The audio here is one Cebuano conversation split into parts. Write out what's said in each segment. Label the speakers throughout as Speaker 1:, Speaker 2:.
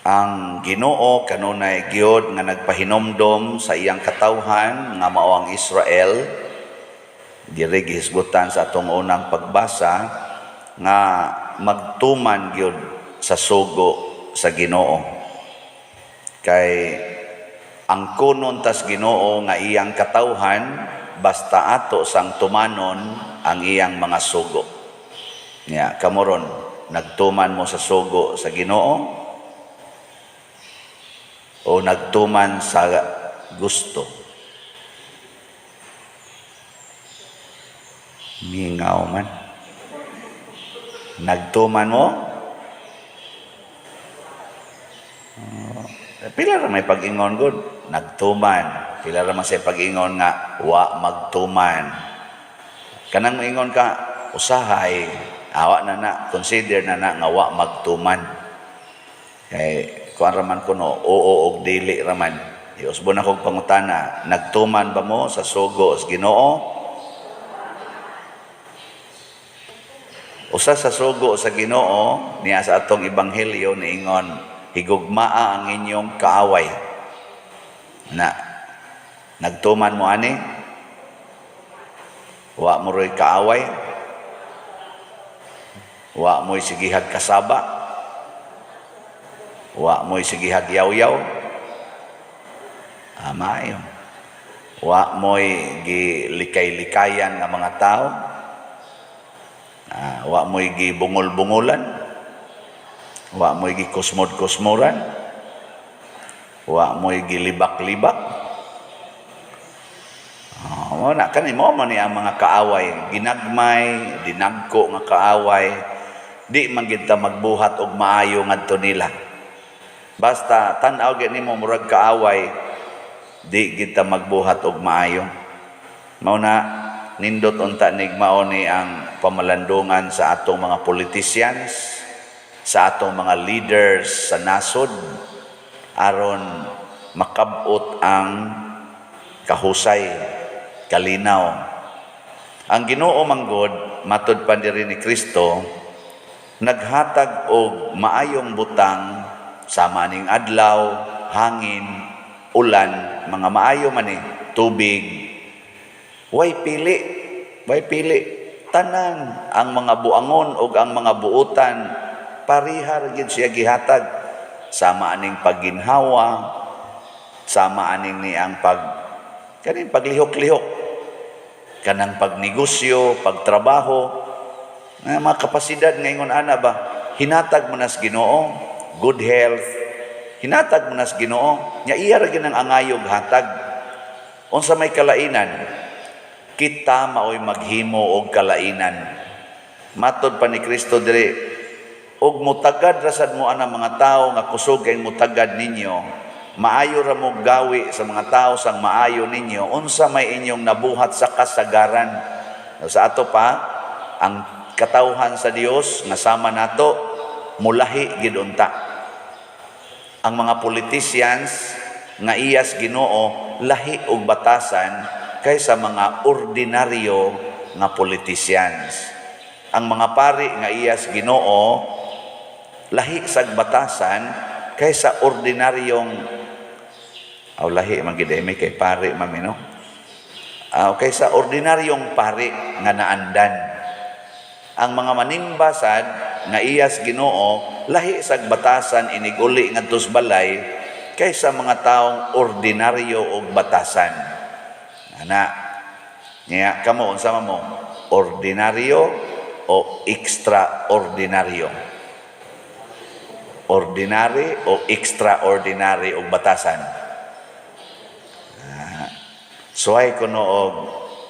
Speaker 1: Ang Ginoo kanunay gyud nga nagpahinomdom sa iyang katawhan nga mao ang Israel diri gihisgutan sa atong unang pagbasa nga magtuman gyud sa sugo sa Ginoo. Kay ang kunon tas Ginoo nga iyang katawhan basta ato sang tumanon ang iyang mga sugo. Nya kamo ron, nagtuman mo sa sugo sa Ginoo o nagtuman sa gusto? Mingaw man. Nagtuman mo? Oh, pila ra may pag-ingon gud, nagtuman. Pila ra man say pag-ingon nga wa magtuman. Kanang moingon ka usahay, awa na na, consider na na nga wa magtuman. Kay kuan raman kuno, oo og dili raman. Iusbon akong pangutana, nagtuman ba mo sa sugo sa Ginoo? Usa sa sugo sa Ginoo niya sa atong ebanghelyo niingon, higugmaa ang inyong kaaway. Na nagtuman mo ani? Wa mo ro'y kaaway? Wa mo'y sigihag kasaba? Wa mo'y sigihag yaw-yaw? Ah, maayo. Wa mo'y gilikay-likayan nga mga tao? Ah, wa mo'y gibungol-bungulan? Wa mo'y gikusmod-kusmuran? Wa mo'y gilibak-libak? Oh, mo na kani mo man ni ang mga kaaway, ginagmay, dinagko nga kaaway, di man gid ta magbuhat og maayo ngadto nila. Basta tan-aw gyud nimo murag kaaway, di gid ta magbuhat og maayo. Mao na nindot unta nig mao ni ang pamalandungan sa atong mga politicians, sa atong mga leaders sa nasod aron makab-ot ang kahusay, kalinaw. Ang Ginoo manggod matud pa diri ni Kristo naghatag og maayong butang sama ning adlaw, hangin, ulan, mga maayo man ni, tubig. Way pili, way pili. Tanan ang mga buangon ug ang mga buutan pareha ra gyud siya gihatag sama aning pagginhawa, sama aning ni ang pag kaning paglihok-lihok, kanang pagnegosyo, pagtrabaho, nga mga kapasidad ngayon ana ba, hinatag mo nas Ginoo, good health, hinatag mo nas Ginoo, nya iya ra gyud ang angayog hatag. Unsa may kalainan, kita maoy maghimo og kalainan. Matod pa ni Kristo diri, og mutagad ra sad mo ana mga tawo nga kusog kay mutagad ninyo, maayo ra mo gawi sa mga tawo sang maayo ninyo, unsa may inyong nabuhat sa kasagaran? Sa ato pa, ang katawhan sa Dios nga sama nato mulahi gid unta. Ang mga politicians nga iyas Ginoo lahi og batasan kaysa mga ordinaryo nga politicians. Ang mga pari nga iyas Ginoo lahi sag batasan kaysa ordinaryong aw lahi man gid may kay pari mami no. Kaysa ordinaryong pari nga naandan. Ang mga manimba sad nga iyas Ginoo lahi sag batasan iniguli ngadto sa balay kaysa mga taong ordinaryo og batasan. Ana. Nya kamo unsa man mo? Ordinaryo o extraordinaryo? Ordinary o extraordinary og batasan? Ah, suway kuno og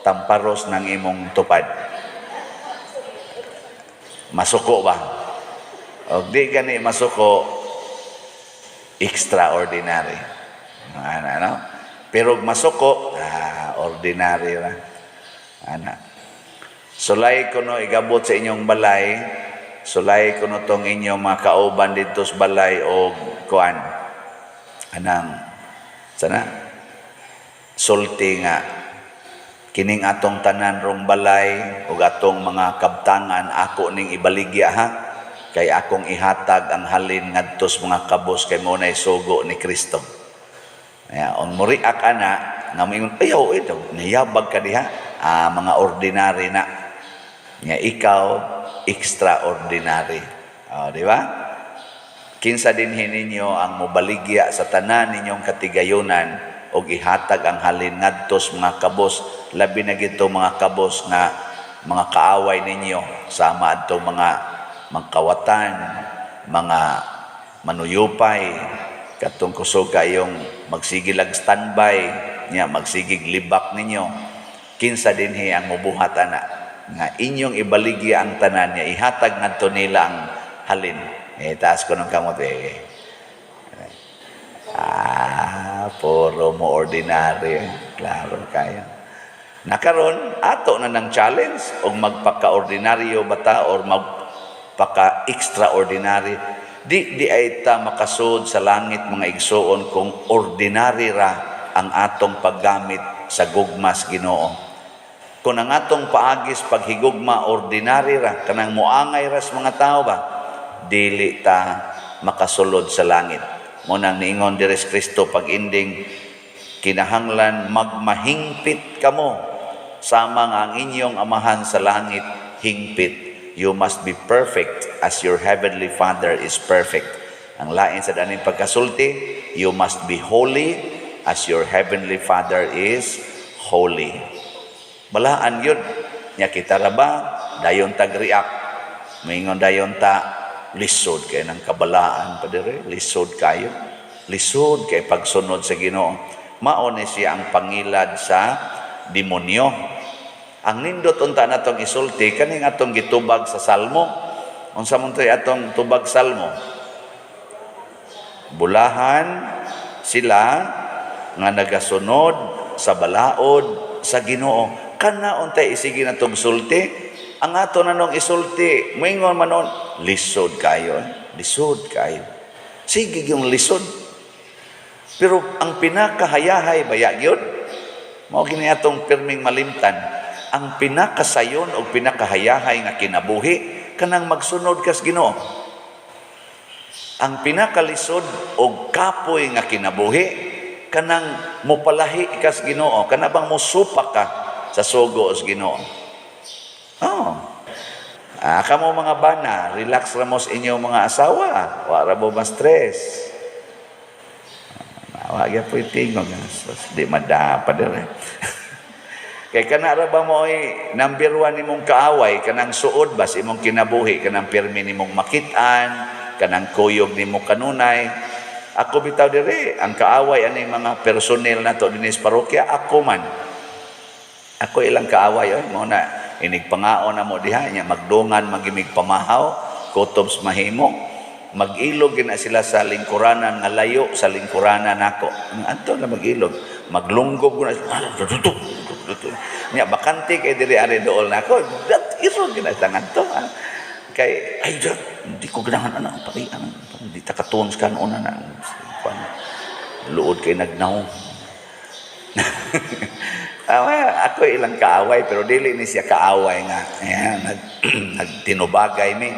Speaker 1: tamparos ng imong tupad. Masuko ba? Og di gani masuko, extraordinary. Ano, ano? Pero og masuko, ordinary ra. Ana. Sulay kuno igabot sa inyong balay, sulay kuno tong inyong mga kauban didto sa balay og kuan. Anang sana sulti nga kining atong tanan rong balay ug atong mga kabtangan ako ning ibaligya ha. Kay akong ihatag ang halin ngadto sa mga kabos kay mao nay sugo ni Kristo. Kaya, on mo react ana, nga moingon, "Ayaw, ito, niyabag ka diha." Ah, mga ordinary na. Nga ikaw, extraordinary. Oh, di ba? Kinsa dinhi ninyo ang mobaligya sa tanan ninyong katigayunan og ihatag ang halin ngadto sa mga kabos, labi na gito mga kabos nga mga kaaway ninyo, sama adtong mga mangkawatan, mga manuyupay, katong kusog kayong magsigilag standby nya, magsigig libak ninyo? Kinsa dinhi ang mobuhat ana nga inyong ibaligya ang tanan niya, ihatag ngadto nila ang halin? Eh, taas ko ng kamot eh. Ah, puro mo ordinary. Klaro kayo. Nakaron, ato na ng challenge og magpaka-ordinaryo ba ta or magpaka-extraordinary. Di di ay ta makasud sa langit, mga igsuon, kung ordinary ra ang atong paggamit sa gugmas Ginoo. Kung ang atong paagis paghigugma ordinary ra, kanang muangay ras mga tao ba, dili ta makasulod sa langit. Mao nang niingon diri si Kristo pag ending, "Kinahanglan magmahingpit kamo sama nga ang inyong Amahan sa langit hingpit." You must be perfect as your heavenly Father is perfect. Ang lain sa daning pagkasulti, you must be holy as your heavenly Father is holy. Balaan yun. Nya kita ra ba, dayon tag-react. Maingon dayon ta, "Lisod kay ng kabalaan pa dire, lisod kayo. Lisod kay pagsunod sa Ginoo." Mao ni siya ang pangilad sa demonyo. Ang nindot unta natong isulti kaning atong gitubag sa Salmo. Unsa man to'y atong tubag Salmo? Bulahan sila nga nagasunod sa balaod sa Ginoo. Kana untay isigi natong sulti. Ang ato na nung isulti, moingon man nun, "Lisod kayo, lisod kayo." Sige yung lisod. Pero ang pinakahayahay baya gyud, mao kini atong pirming malimtan, ang pinakasayon o pinakahayahay nga kinabuhi kanang magsunod kas Ginoo. Ang pinakalisod og kapoy nga kinabuhi kanang mopalahi kas Ginoo, kana bang mosupak ka sa sugo sa Ginoo. Oh. Ah, kamo mga bana, relax ra mo sa inyong mga asawa. Wa ra mo ma-stress. Ah, wa gyud tingog. Di madapa dire. Kay kana ra ba mo ay number one nimong kaaway, kanang suod ba sa imong kinabuhi, kanang pirmi nimong makit-an, kanang kuyog nimo kanunay? Ako bitaw dire, ang kaaway aning mga personnel nato dinhi sa parokya, ako man. Ako ilang kaaway oy, mao na inig pangaon na mo diha nya magdungan magimig pamahaw, kutob sa mahimo. Mag-ilog gina sila sa lingkuranan nga layo sa lingkuranan nako. Adto na mag-ilog. Maglunggob ko na. Nya bakante kay diri ari dool nako. Dat irog gina sa ngadto. Ah. Kay ay di ko ganahan ana paki ana di ta katuon sa kanon na. Luod kay nagnaw. Awa, ako ilang kaaway pero dili ni siya kaaway nga. Ayan, nagtinubagay mi.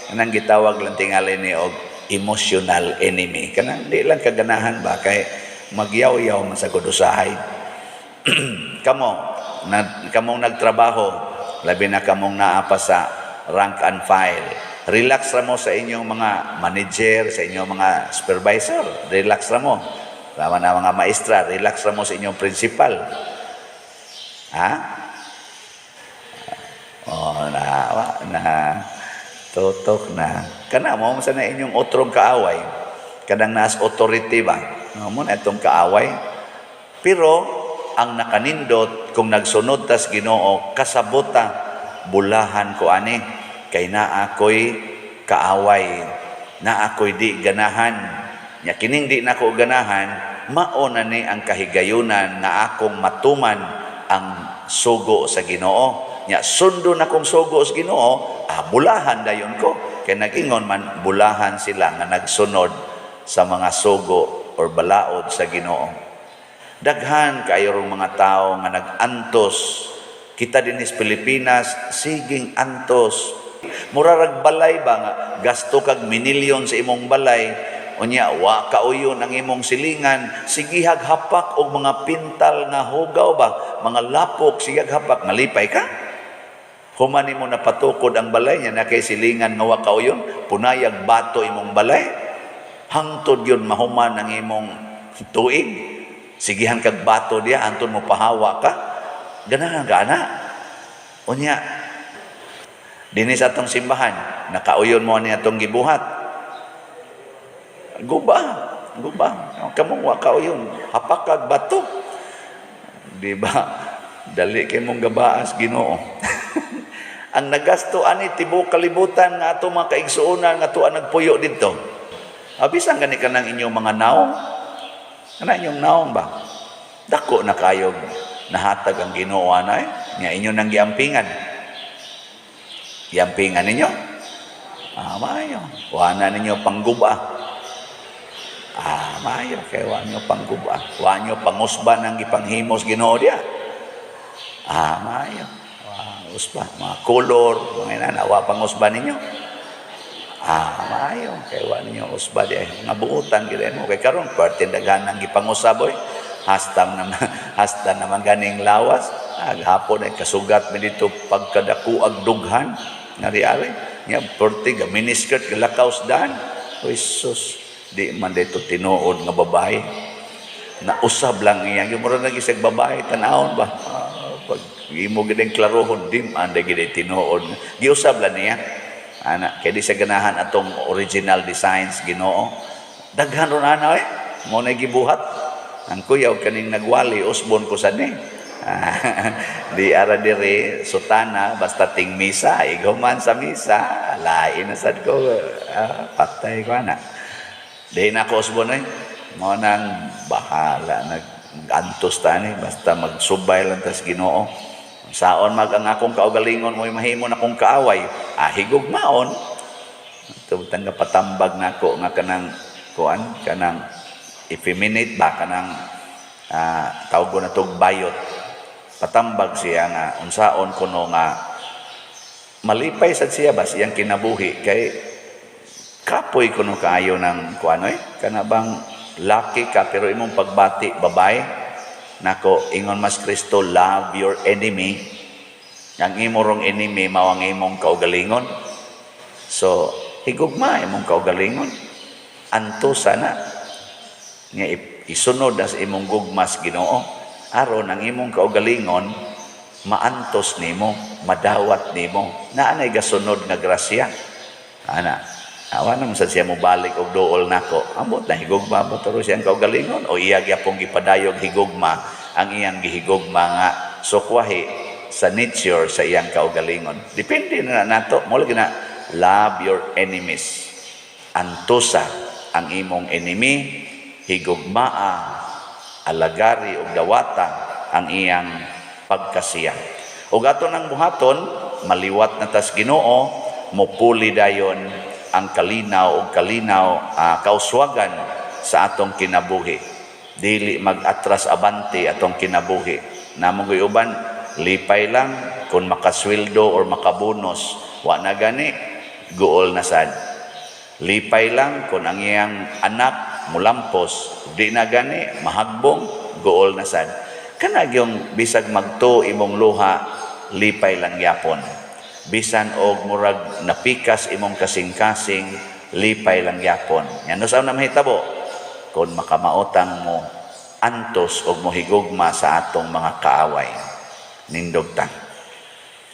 Speaker 1: Kanang gitawag lang tingali ni og emotional enemy. Kanang di lang kaganahan ba kay magyaw-yaw man sa usahay. Kamo, na, kamong nagtrabaho, labi na kamong naa pa sa rank and file. Relax ra mo sa inyong mga manager, sa inyong mga supervisor. Relax ra mo. Tama na mga maestra, relax ra mo sa inyong principal. Ha? Oh, na, na tutok na. Kana mo sa na inyong otrong kaaway. Kanang naas authority ba? Mo na itong kaaway. Pero ang nakanindot kung nagsunod tas Ginoo, kasabota, "Bulahan ko ani kay naa ko'y kaaway, naa ko'y di ganahan. Nya kining di nako ganahan, mao na ni ang kahigayunan nga akong matuman ang sugo sa Ginoo. Nya sundon akong sugo sa Ginoo, ah, bulahan dayon ko." Kay nag-ingon man, bulahan sila nga nagsunod sa mga sugo or balaod sa Ginoo. Daghan kayo rong mga tao nga nag-antos. Kita dinhi sa Pilipinas, siging antos. Mura rag balay ba nga gasto kag minilyon sa imong balay, unya wa kauyon ang imong silingan, sigihag hapak og mga pintal nga hugaw ba, mga lapok, sigihag hapak, malipay ka? Human nimo napatukod ang balay niya na kay silingan nga wa kauyon, punayag bato imong balay, hangtod yun mahuman ang imong tuig. Sigihan kag bato diya, hangtod mo pahawa ka. Ganahan ka ana. Unya, dinhi sa atong simbahan, nakauyon mo ni atong gibuhat. Guba, guba. Kamong wa kauyon, hapak kag bato. Di ba? Dali kay mong gabaas Ginoo. Ang nagasto ani tibuok kalibutan nga ato mga kaigsuonan nga tuwa nagpuyo didto. Abisan gani kanang inyong mga naong. Kana inyong naong ba? Dako na kayog nahatag ang Ginoo anay nga inyo nang giampingan. Giampingan ninyo. Ah, maayo. Wa na ninyo pangguba. Ah, maayo kay wa ninyo pangguba. Wa ninyo pangusban ang gipanghimos Ginoo diya. Ah, maayo. Wa usba, mga color, mga inana, wa pangusba ninyo. Ah, maayo kay wa ninyo usba di mga buutan gid mo kay karon parte daghan ang gipangusab oy. Hasta naman, hasta naman ganing lawas, aghapon ay kasugat mi dito pagkadakuag dughan nga ari nya perti ga miniskirt galakaw sa daan. Oy sus, di man dito tinuod nga babae. Nausab lang iya, yung mura na gisag babae tan-awon ba. Ah, pag imo gid ang klarohon, di man gid tinuod. Giusab lang niya. Ana, kay di sa ganahan atong original designs Ginoo. Daghan ron ana eh. Mo na gibuhat. Ang kuyaw kaning nagwali usbon ko sad ni. Di ara diri sutana basta ting misa, iguman sa misa, lain na sad ko, ah, patay ko ana. Di na ko usbon eh. Mo nang bahala nag antos tani basta magsubay lang tas Ginoo. Saon mag ang akong kaugalingon mo'y mahimo na akong kaaway, ah, higugmaon. Tubtang nga patambag nako nga kanang kuan, kanang effeminate ba, kanang tawag ko na tog bayot. Patambag siya nga unsaon kuno nga malipay sad siya ba siyang kinabuhi kay kapoy kuno kaayo ng kuan oy, kana bang laki ka pero imong pagbati babae. Nako, ingon mas Kristo, "Love your enemy." Ang imo rong enemy mao ang imong kaugalingon, so higugma imong kaugalingon, antosa na nga isunod as imong gugmas Ginoo aron ang imong kaugalingon maantos nimo, madawat nimo, naa nay gasunod nga grasya ana. Awa naman sa siya mo balik og duol nako, ambot na higugma ba turo siyang kaugalingon o iya gyapong gipadayog higugma ang iyang gihigugma nga sukwahi sa nature sa iyang kaugalingon. Depende na nato. Mo lagi na love your enemies, antosa ang imong enemy, higugmaa, alagari og dawata ang iyang pagkasiya. Ug ato nang buhaton, maliwat na tas Ginoo, mupuli dayon ang kalinaw og kalinaw, kauswagan sa atong kinabuhi. Dili mag-atras abante atong kinabuhi. Namo uban lipay lang kung makasweldo or makabonos, wa na gani guol na sad. Lipay lang kung ang iyang anak mulampos, di na gani mahagbong, guol na sad. Kana gyung bisag magto imong luha, lipay lang gyapon. Bisan og murag napikas imong kasing-kasing, lipay lang gyapon. Yan usaw na mahitabo kung makamaotang mo antos og mohigugma sa atong mga kaaway. Nindog ta.